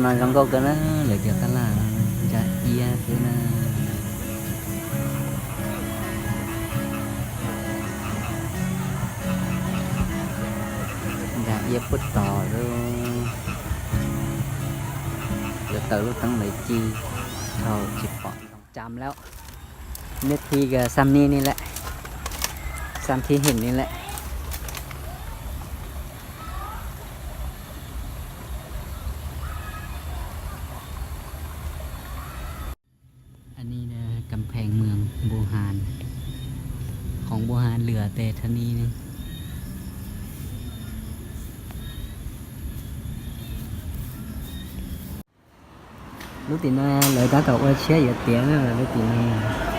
Zoo nkauj kawg na, lawv cov tab laj ntsa iab xwb na. Ntsa iab puag tod lawm. Lawv taws lub teeb lawv ci dhau tsis pom zoo tsam lawm. Neb thib xam ni ni lawm, xam thib him ni lawm. Anij kam pheej mws Npu Has, qhov Npu Has lwm tes thaj ni ne. Lub tim no lawv tab tom ua siab yuav tiav na, lub tim no.